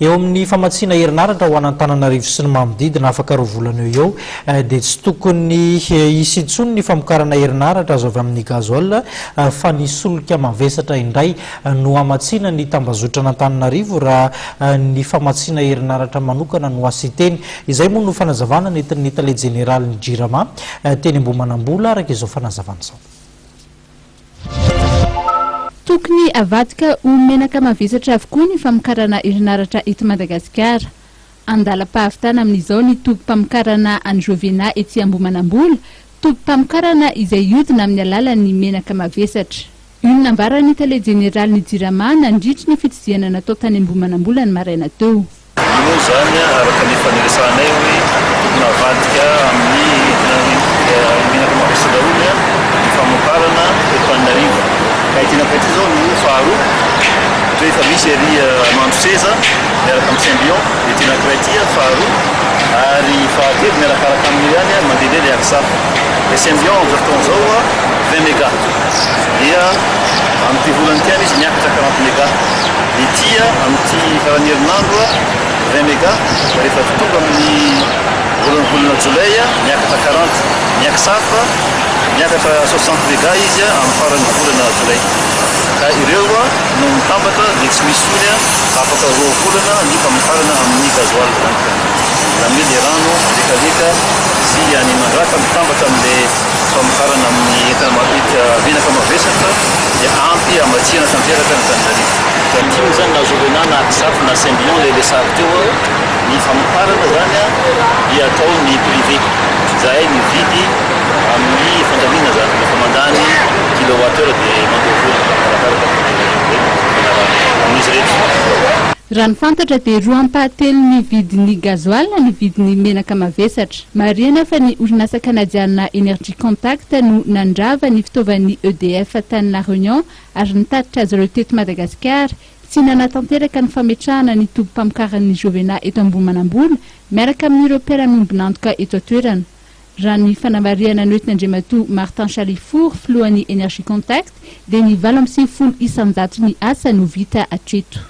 Eo amin'ny famatsiana herinaratra ho an'Antananarivo sy ny manodidina afaka 2 volana eo ho eo dia tsy tokony hisy intsony ny famokarana herinaratra azo avy amin'ny gasoil fa ny solika mavesatra indray no hamatsiana ny tambazotran'Antananarivo raha ny famatsiana herinaratra manokana no asian-teny. Izay moa no fanazavana nentin'ny tale jeneralin'ny Jirama teny Ambohimanambola araka izao fanazavana izao. Tokony havadika ho menaka mavesatra avokoa ny famokarana herinaratra eto Madagasikara. Andalam-pahavitana amin'izao ny tobim-pamokarana any Jovena etsy Ambohimanambola, tobim-pamokarana izay hiodina amin'ny alalan'ny menaka mavesatra. Io no nambaran'ny tale jeneralin'ny Jirama nandritry ny fitsidihana natao tany Ambohimanambola ny maraina teo. Io moa izany araka ny efa niresahanay hoe tokony havadika amin'ny menaka mavesatra daholo ny famokarana eto Antananarivo. Ka ity anankiray ity izao no faharoa satria efa misy ery Mandroseza miaraka amin'ny Symbion dia ity anankiray ity faharoa ary fahatelo miarakaraka amin'io ihany mandehandeha ilay Aksaf. Ilay Symbion amin'izao fotoana izao 20 méga dia amin'ity volana ity ihany izy miakatra 40 méga. Ity amin'ity faran'ny herinandro 20 méga rehefa tonga amin'ny voalohany volana jolay miakatra 40. Ny Aksaf miakatra 60 méga izy amin'ny faran'ny volana jolay. Ka ireo no mitambatra dia tsy misy intsony afaka 2 volana ny famokarana amin'ny gasoil izany ka. Izany hoe ilay rano mandrekareka sy any Mandraka mitambatra amin'ilay famokarana amin'ny entana menaka mavesatra dia ampy hamatsiana tanteraka an'Antananarivo. Ka ity moa izany na Jovena na Aksaf na Symbion ilay resahako teo, ny famokarana izany dia ataon'ny privé. Izahay mividy amin'ny fandaminana izany, rehefa mandany kilowatt heure dia mandoa vola arakaraka ny fanarahana amin'izy rehetra. Raha ny fantatra dia roa ampahatelon'ny vidin'ny gasoil ny vidin'ny menaka mavesatra. Marihana fa ny orinasa kanadiana Energy Contact no nandrava ny fitaovan'ny EDF tany La Réunion ary nitatitra azy ireo teto Madagasikara sy nanatanteraka ny fametrahana ny tobim-pamokaran'ny Jovena eto Ambohimanambola miaraka amin'ireo mpiara-miombon'antoka eto an-toerana. Raha ny fanamarihana noentin'Andriamatoa Martin Chalifour, filohan'ny Energy Contact, dia ny 98% ny asa no vita hatreto.